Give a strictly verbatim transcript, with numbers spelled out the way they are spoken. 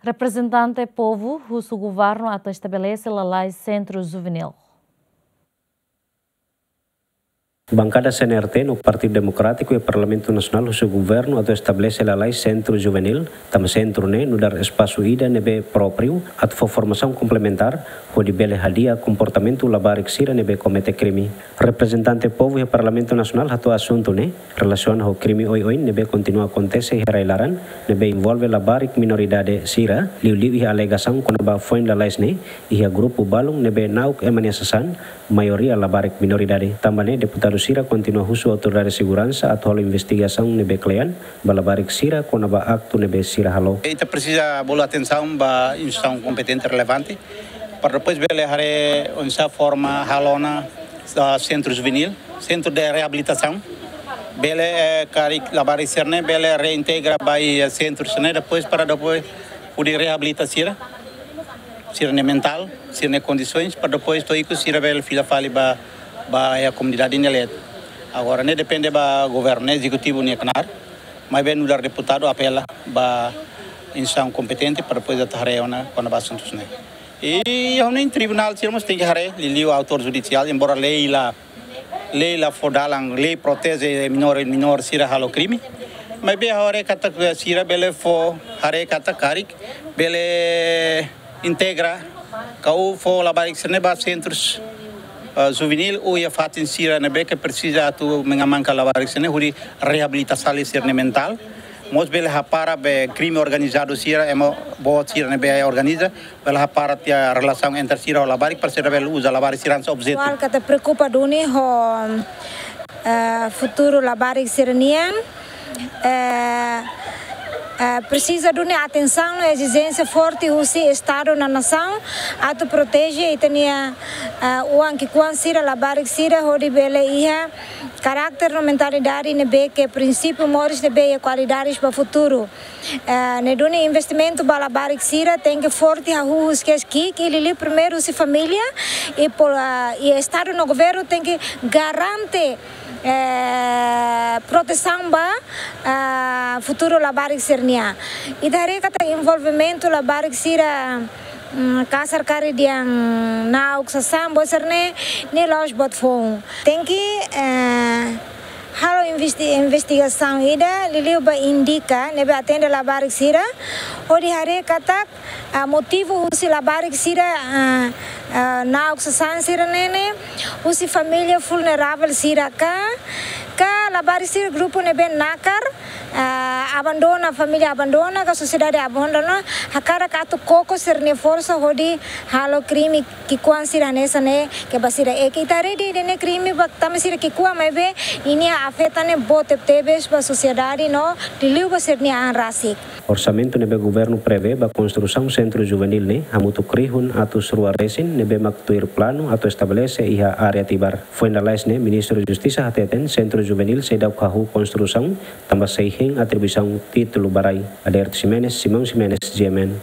Reprezentante povu husu governu atu estabelese lalais sentru juvenil. Bankada C N R T no Partidu Demokrátiku iha Parlamentu Nasionál husu governu atu estabelese lalais sentru juvenil, tanba sentru ne'e nu'udar espasu ida ne'ebé própriu atu fó formasaun komplementár hodi bele hadi'a komportamentu labarik sira ne'ebé komete krime. Reprezentante povu iha Parlamentu Nasionál hato'o asuntu ne'e relasiona ho krime oioin ne'ebé kontinua akontese iha rai-laran, ne'ebé envolve labarik minoridade sira, liuliu iha alegasaun kona-ba foin lalais ne'e iha grupu balun ne'ebé na'ok ema nia sasán, maioria labarik minoridade. Tanba ne'e deputadu sira kontinua husu autoridade seguransa atu halo investigasaun ne'ebé kle'an ba labarik sira kona-ba aktu ne'ebé sira halo. Ita presiza bolu atensaun ba instituisaun kompetente relevante para depois bele haree oinsá forma halo ona, ah, sentru juvenil, sentru de reabilitasaun. Bele, eh, karik labarik sira-ne'e bele reintegra ba iha sentru sira-ne'e depois para depois hodi reabilita sira, sira-nia mentál, sira-nia kondisoens, para depois to'o ikus sira bele fila fali ba, ba iha komunidade nia leet. Agora ne'e depende ba governu, ne'e ezekutivu nia knaar, maibé nu'udar deputadu apela ba instituisaun kompetente para depois atu haree ona kona-ba asuntu ne'e. I ha'u hanoin tribunál sira mós tenke haree, liuliu autór judisiál, embora lei la, lei la fó dalan, lei proteje minór, minór sira halo krime. Maibé haree katak sira bele fó, haree katak karik bele integra, ka fó labarik sira-ne'e ba sentrus, ah, juvenil ou iha fatin sira ne'ebé ke presiza atu mengamankan labarik sira-ne'e hodi reabilita fali sira-nia mentál. Mós bele hapara be krime organizadu sira, ema boot sira ne'ebé organiza, bele hapara tiha relasaun entre sira ho labarik, para sira bele uza labarik sira hanesan objetu. Atuál katak preokupa duni ho, eh, futuru labarik sira-nian. Eh, eh, presiza duni atensaun no ezijénsia forte husi Estadu no nasaun atu proteje ita-nia, eh, oan ki'ikoan sira, labarik sira hodi bele iha karakter no mentalidade ne'ebé ke prinsípiu moris ne'ebé iha kualidade ba futuru. Eh, ne'e duni investimentu ba labarik sira tenke forte hahú husi ki'ik i liuliu primeiru husi família i pol-, ah, i Estadu no governu tenke garante, eh, protesaun ba, ah, futuru labarik sira-nian. Ita haree katak envolvimentu labarik sira, mm, kasar kari dian na'ok sasán, buat sira-ne'e, ne'e la'ós buat foun. Tenke, eh, halo investi-, investigasaun ida, liuliu ba INDICA, ne'ebé atende labarik sira, hodi haree katak, ah, motivu husi labarik sira, ah, ah, na'ok sasán sira-ne'e ne'e, husi família vulneravel sira ka, ka labarik sira grupu ne'ebé nakar, ah, abandona, família abandona, ka sosiedade abandona, hakarak atu koko sira-nia forsa hodi halo krime ki'ikoan sira hanesan ne'e ke ba sira. I ita haree ida-ne'e krime ba tanba sira ki'ikoan maibé nia afeta ne'e boot tebetebes ba sosiedade no liuliu ba sira-nia an rasik. Orsamentu ne'ebé governu prevee ba konstrusaun sentru juvenil ne'e hamutuk rihun atus rua resin ne'ebé mak tuir planu atu estabelese iha área Tibar. Foin lalais ne'e Ministru Justisa hateten sentru juvenil seidauk hahú konstrusaun tanba sei hein atribuisaun títulu ba rai. Aderto Ximenes, Simão Ximenes, G M N.